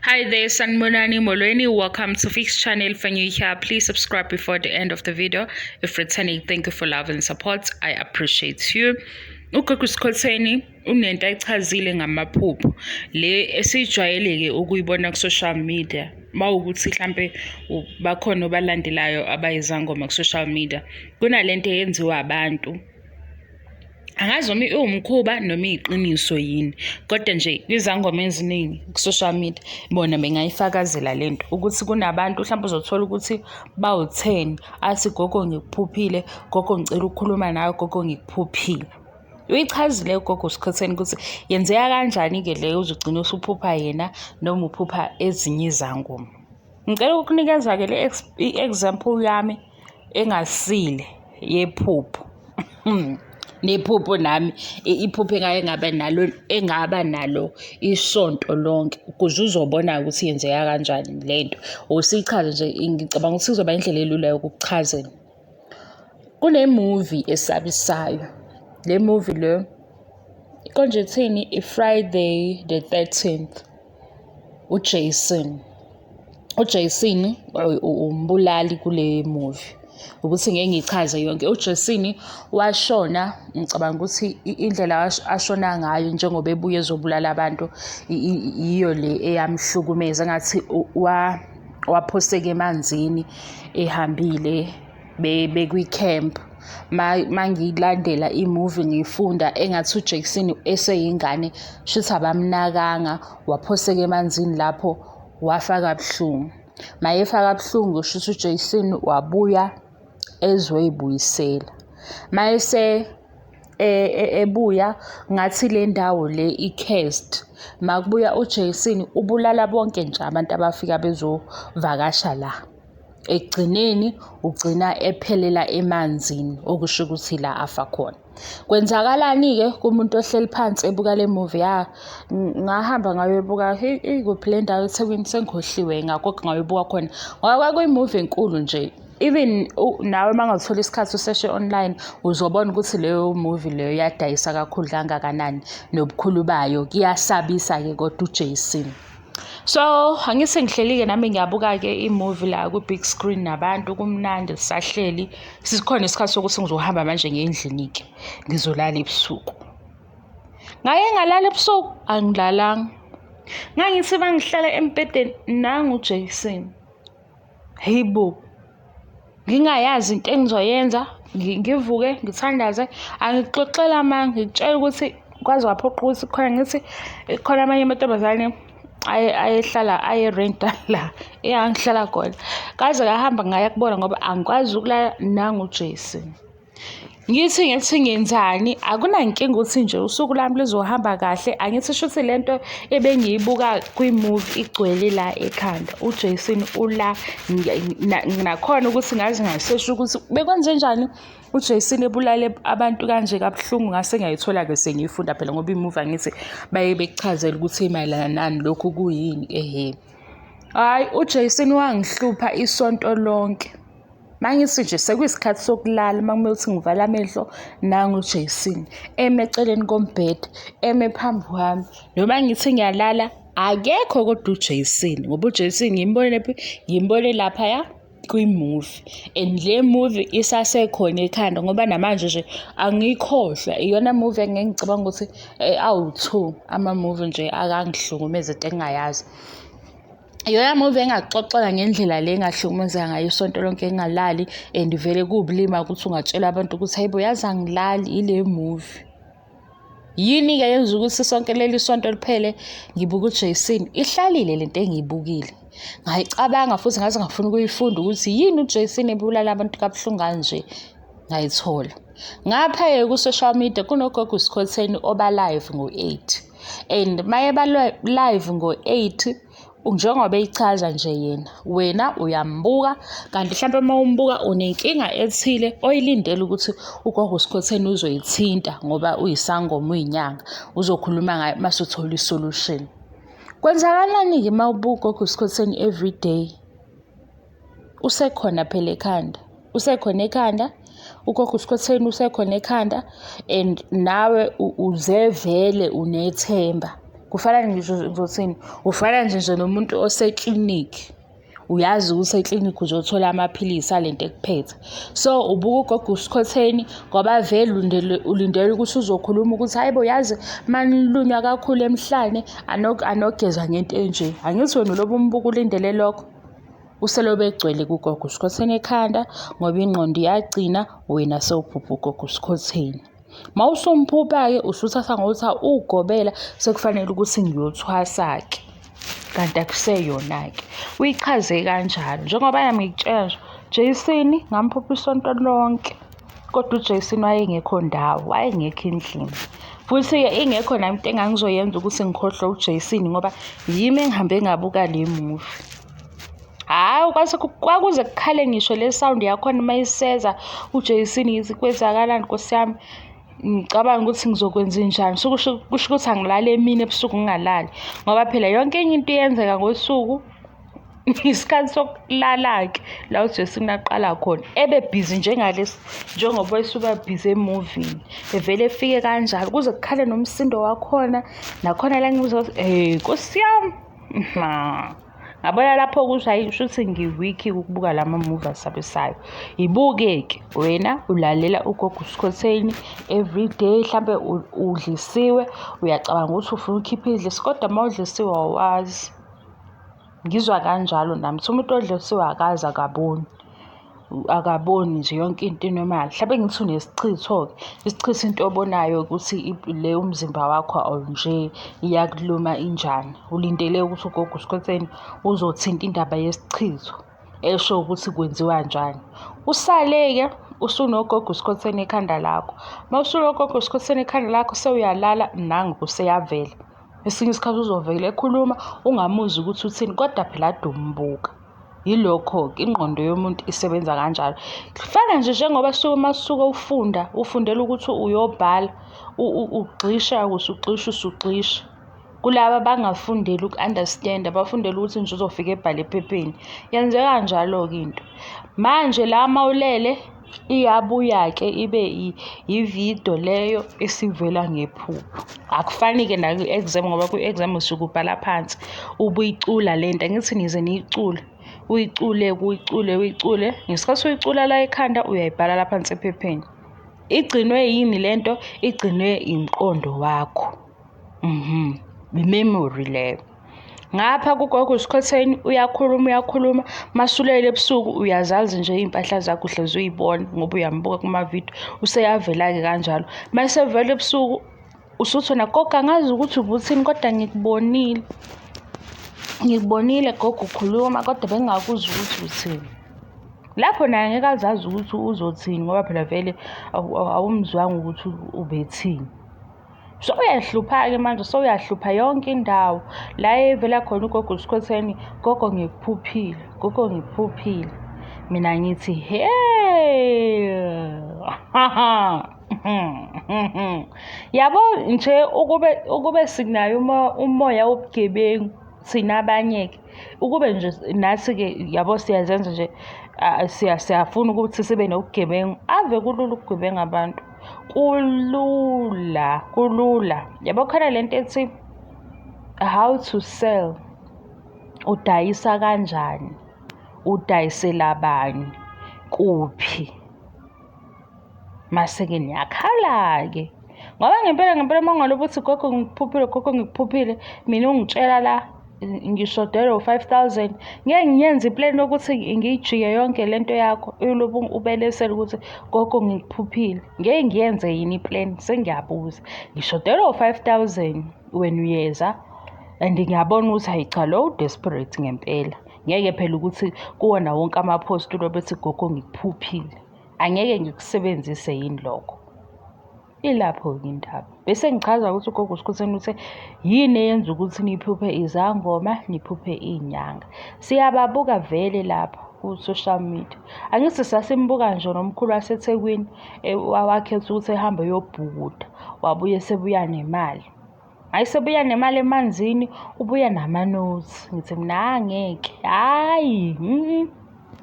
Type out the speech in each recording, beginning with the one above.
Hi there, Sanibonani Molweni. Welcome to Fix Channel. If you're new here, please subscribe before the end of the video. If returning, thank you for love and support. I appreciate you. UGogo Skhotheni unento ayichazile ngamaphupho le esijwayeleke ukuyibona ku-social media. Mawukuthi mhlampe bakhona obalandelayo abayizangoma ku-social media, kunalento eyenziwa abantu. Angazi noma iwumkhuba noma iyiqiniso yini, kodwa nje kwizangoma eziningi ku-social media bona bengayifakazela le nto ukuthi kunabantu mhlawumbe uzothola ukuthi bawu-10, athi, "Gogo, ngikuphuphile. Gogo, ngicela ukukhuluma nawe. Gogo, ngikuphuphile." Uyichazile ugogo Skhotheni ukuthi yenzeka kanjani-ke leyo uze ugcine usuphupha yena noma uphupha ezinye izangoma. Ngicela ukukunikeza-ke le i-example yami engasile yephupho. Nephupho nami, iphupho engake ngaba nalo, engaba nalo isonto lonke, ukuze uzobona ukuthi yenzeka kanjani lento. Usichaze nje, ngicabanga ukuthi kuzoba indlela elula yokukuchazela. Kune-movie esabisayo. Le movie le konje ithini? I-Friday the 13th. uJason umbulali kule movie. Ukuthi ngeke ngiyichaze yonke. UJason washona, ngicabanga ukuthi indlela ashona ngayo njengoba ebuye ezobulala abantu iyo le eyamhlukumeza, engathi waphoseka emanzini ehambile bekwi-camp. Mangilandela i-movie ngiyifunda, engathi uJason eseyingane shuthi abamnakanga, waphoseka emanzini lapho, wafa kabuhlungu. Mayefa kabuhlungu, shuthi uJason wabuya ezoyibuyisela. Mayese ebuya, ngathi le ndawo le i-cursed. Makubuya uJason ubulala bonke nje abantu abafika bezovakasha la. Ekugcineni ugcina ephelela emanzini, okusho ukuthi la afa khona. Kwenzakalani-ke kumuntu ohleli phansi ebuka le movie? Ya, ngahamba ngayoyibuka ikuphi le ndawo eThekwini, sengikhohliwe, ngakho ngayoyibuka khona ngoba kwakuyi-movie enkulu nje. Even nawe uma ungathola isikhathi useshe online, uzobona ukuthi leyo movie leyo yadayisa kakhulu kangakanani nobukhulu bayo. Kuyasabisa-ke kodwa uJason. So angithi ngihleli-ke nami ngiyabuka-ke i-movie la ku-big screen nabantu, kumnandi, sisahleli. Sikhona isikhathi sokuthi ngizohamba manje ngiye endlini-ke, ngizolala ebusuku. Ngake ngalala ebusuku? Angilalanga. Ngangithi uma ngihlala embhedeni, nangu uJason. Hhayi bo, ngingayazi into engizoyenza, ngivuke ngithandaze. Angikuxoxeli amanga, ngikutshela ukuthi kwaze kwaphoqa ukuthi khona ngithi khona amanye amantombazane ayehlala, ayerenta la engangihlala khona. Ngaze ngahamba ngaya kubona ngoba angikwazi ukulala nangu uJason. Ngithi ngenzani? Akunankinga ukuthi nje usuku lami luzohamba kahle. Angithi shuthi lento ebengiyibuka kwi-movie igcwele la ekhanda. UJason ula, nakhona ukuthi ngaze ngasesha ukuthi bekwenzenjani uJason ebulale abantu kanje kabuhlungu. Ngase ngiyayithola-ke sengiyifunda phela ngoba i-movie angithi baye bekuchazele ukuthi imayelana nani, lokhu kuyini, ehhe. Hhayi, uJason wangihlupha isonto lonke. Mangithi nje sekuyisikhathi sokulala, uma kumele ukuthi ngivale amehlo, nangu uJason eme eceleni kombhede, eme phambi kwami. Noma ngithi ngiyalala, akekho kodwa uJason, ngoba uJason ngimbone phi? Ngimbone laphaya kwi-movie, and le movie isasekhona ekhanda ngoba namanje nje angiyikhohlwa. Iyona movie engeke ngicabanga ukuthi awu-two ama-movie nje akangihlukumeza into engingayazi. Iyona movie engakuxoxela ngendlela le engahlukumezeka ngayo isonto lonke ngingalali, and vele kuwubulima ukuthi ungatshela abantu ukuthi, "Hayi bo, yazi angilali ile movie." Yini-ke yenza ukuthi sonke leli sonto liphele ngibuka uJason? Ihlalile lento engiyibukile. Ngayicabanga futhi ngaze ngafuna ukuyifunda ukuthi yini uJason ebulala abantu kabuhlungu kanje. Ngayithola. Ngapha-ke ku-social media kunogogo Skhotheni oba live ngo-8, and mayeba live ngo-8, njengoba eyichaza nje yena, wena uyambuka, kanti mhlampe uma umbuka unenkinga ethile oyilindele ukuthi ugogo Skhotheni uzoyithinta ngoba uyisangoma, uyinyanga, uzokhuluma ngayo mase uthola i-solution. Kwenzakalani-ke uma ubuka ugogo Skhotheni everyday? Usekhona phela ekhanda, usekhona ekhanda ugogo Skhotheni, usekhona ekhanda, and nawe uze vele unethemba. Kufana ngisho ngizothini, ufana nje nje nomuntu oseklinikhi. Uyazi ukuthi eklinikhi uzothola amaphilisi alento ekuphethe. So ubuka ugogo uSkhotheni ngoba vele ulindele ukuthi uzokhuluma ukuthi hhayi bo yazi manilunywa kakhulu emhlane anogeza ngento enje. Angithi wena ulobe umbuka ulindele lokho. Uselobe egcwele kugogo uSkhotheni ekhanda ngoba ingqondo iyagcina wena sewuphupha ugogo uSkhotheni. Mawusumphupha-ke usuthatha ngokuthi ugobela sekufanele ukuthi ngiyothwasa-ke kanti akuseyona-ke. Uyichaze kanjalo njengoba nami ngikutshela nje, Jason ngamphupha isonto lonke kodwa uJason wayengekho ndawo, wayengekho endlini. Futhi-ke ingekho nami into engangizoyenza ukuthi ngikhohlwe uJason ngoba yimi engihambe ngabuka le movie. Hhayi kwase kwakuze kukhale ngisho le sound yakhona uma iseza uJason ngithi kwenzakalani Nkosi yami. Ngicabanga ukuthi ngizokwenzenjani. So kusho kusho ukuthi angilali emini ebusuku ngingalali ngoba phela yonke enye into iyenzeka ngosuku. Isikhathi sokulala-ke la uJason aqala khona ebe bhizi njengalesi njengoba esuka bhizi emuvini evele efike kanjalo kuze kukhale nomsindo wakhona nakhona la ngizwa ukuthi Nkosi yami. Ngabona lapho ukuthi hhayi shuthi ngi-weak ukubuka lama movie asabisayo. Yibuke-ke wena ulalela ugogo uSkhotheni everyday hlampe udlisiwe uyacabanga ukuthi ufuna ukukhipha idliso kodwa uma udlisiwe awazi. Ngizwa kanjalo nami, kuthiwa umuntu odlisiwe akazi akaboni. Akaboni nje yonke into i-normal. Hlampe ngithi unesichitho-ke, isichitho into obonayo ukuthi le umzimba wakho awunje iyakuluma injani. Ulindele ukuthi ugogo uSkhotheni uzothinta indaba yesichitho esho ukuthi kwenziwa njani. Usale-ke usunogogo uSkhotheni ekhanda lakho. Uma usunogogo uSkhotheni ekhanda lakho sewuyalala nangu useyavela. Esinye isikhathi uzovele ekhuluma ungamuzwa ukuthi uthini kodwa phela ade umbuka. Yilokho-ke ingqondo yomuntu isebenza kanjalo. Kufana nje njengoba suke uma usuke ufunda, ufundela ukuthi uyobhala, ugxisha usugxisha usugxisha. Kulaba abangafundeli uku-understand-a, abafundela ukuthi nje uzofika ebhale ephepheni. Yenzeka kanjalo-ke into. Manje la uma ulele iyabuya-ke ibe ividiyo leyo esivela ngephupho. Akufani-ke nakwi-exam ngoba kwi-exam usuke ubhala phansi ubuyicula le nto, angithi nize niyicule. Uyicule-ke uyicule uyicule, ngesikhathi uyicula la ekhanda uyayibhala la phansi ephepheni. Igcinwe yini le nto? Igcinwe umqondo wakho. I-memory leyo. Ngapha kugogo uSkhotheni uyakhuluma uyakhuluma, masulele ebusuku uyazazi nje iy'mpahla zakho uhlezi uy'bona ngoba uyambuka kumavidiyo, useyavela-ke kanjalo. Masevela ebusuku usuthi wena gogo angazi ukuthi ubuthini kodwa ngikubonile. Ngikubonile gogo ukhuluma kodwa bengingakuzwa ukuthi uthini. Lapho naye ngeke azazi ukuthi uzothini ngoba phela vele awumzwanga ukuthi ubethini. Sewuyahlupha-ke manje sewuyahlupha yonke indawo la evela khona ugogo uSkhotheni, gogo ngikuphuphile, gogo ngikuphuphile. Mina ngithi he yabo nje ukube ukube sinayo umoya wobugebengu thina abanye-ke ukube nje nathi-ke yabo siyazenza nje siyafuna ukuthi sibe nobugebengu ave kulula ukugebenga abantu. Kulula, kulula. Yabo khona le nto ethi how to sell, udayisa kanjani, udayisela bani, kuphi. Mase-ke niyakhala-ke. Ngoba ngempela ngempela uma ungalobe uthi gogo ngikuphuphile, gogo ngikuphuphile, mina ungitshela la ngishodelwe u-five thousand, ngeke ngiyenze i-plan yokuthi ngiyijike yonke le nto yakho ulobe ubelesele ukuthi gogo ngikuphuphile. Ngeke ngiyenze yini i-plan? Sengiyabuza. Ngishodelwe u-five thousand, wena uyeza and ngiyabona ukuthi hhayi cha lo u-desperate ngempela. Ngeke phela ukuthi kuwona wonke ama-post ulobe ethi gogo ngikuphuphile. Angeke ngikusebenzise yini lokho? Ilapho-ke indaba. Bese ngichaza ukuthi ugogo uSkhotheni uthe yini eyenza ukuthi niphuphe izangoma, niphuphe iy'nyanga. Siyababuka vele lapha ku-social media. Angithi sasimbuka nje nomkhulu waseThekwini wakhetha ukuthi ehambe eyobhukuda, wabuya esebuya nemali. Hhayi sebuya nemali emanzini, ubuya namanothi. Ngithi mina angeke, hhayi .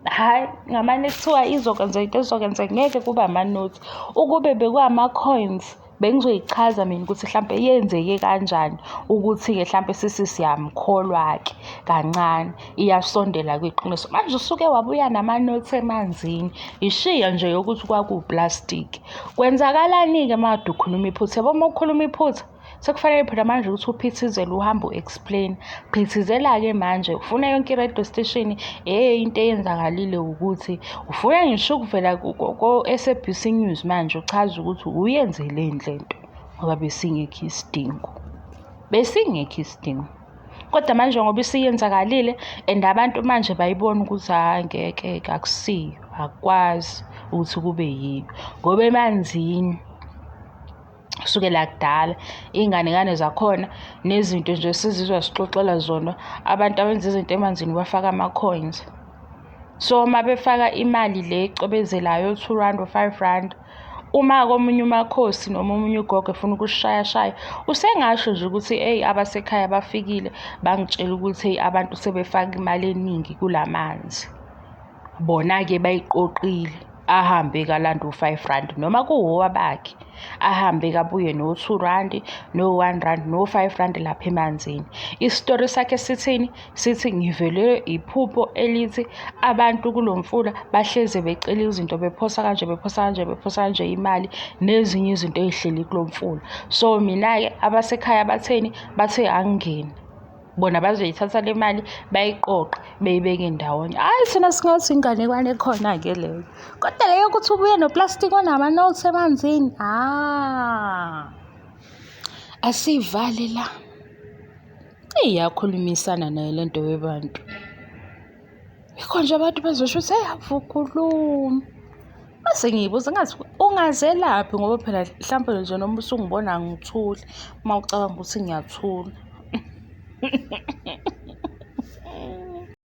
Hhayi, ngamane kuthiwa izokwenzeka into ezokwenzeka ngeke kube amanothi. Ukube bekuwama-coins Bengizoyichaza mina ukuthi hlampe yenzeke kanjani ukuthi-ke hlampe sisi siyamkholwa-ke kancane, iyasondela kwiqiniso. Manje usuke wabuya nama-notes emanzini, ishiya nje yokuthi kwakuwuplastiki. Kwenzakalani-ke uma kade ukhuluma iphutha? Yabo uma ukhuluma iphutha, sekufanele phela manje ukuthi uphithizele uhambe u-explain. Phithizela-ke manje ufuna yonke i-radio station, hheyi into eyenzakalile ukuthi ufuna ngisho ukuvela ko-S_A_B_C News manje uchaze ukuthi uyenzeleni le nto ngoba besingekho isidingo. Besingekho isidingo. Kodwa manje ngoba isiyenzakalile and abantu manje bayibona ukuthi hhayi ngeke-ke akusiyo, akukwazi ukuthi kube yiyo ngoba emanzini kusukela kudala iy'nganekwane zakhona nezinto nje esizizwa sixoxela zona, abantu abenza izinto emanzini bafaka ama-coins. So uma befaka imali le ecwebezelayo o-two rand, o-five rand, uma komunye umakhosi noma omunye ugogo efuna ukushayashaya, usengasho nje ukuthi eyi abasekhaya bafikile bangitshela ukuthi eyi abantu sebefaka imali eningi kula manzi. Bona-ke bayiqoqile, ahambe-ke alande u-five rand noma kuwowabakhe, ahambe-ke abuye no-two rand, no-one rand, no-five rand lapha emanzini. Isitori sakhe sithini? Sithi ngivelelwe iphupho elithi abantu kulo mfula bahleze becela izinto bephosa kanje, bephosa kanje, bephosa kanje imali nezinye izinto ey'hleli kulo mfula. So mina-ke abasekhaya batheni? Bathe angingeni. Bona bazoyithatha le mali bayiqoqe beyibeke ndawonye. Hhayi thina singathi inganekwane ekhona-ke leyo. Kodwa leyo yokuthi ubuye noplastiki onama-notes emanzini, ah, asiyivale la. Iyakhulumisana nayo le nto webantu. Yikho nje abantu bezosho ukuthi hheyi ave ukhuluma. Mase ngiyibuza ngathi ungazelaphi ngoba phela hlampe nje noma usungibona ngithule uma ucabanga ukuthi ngiyathula.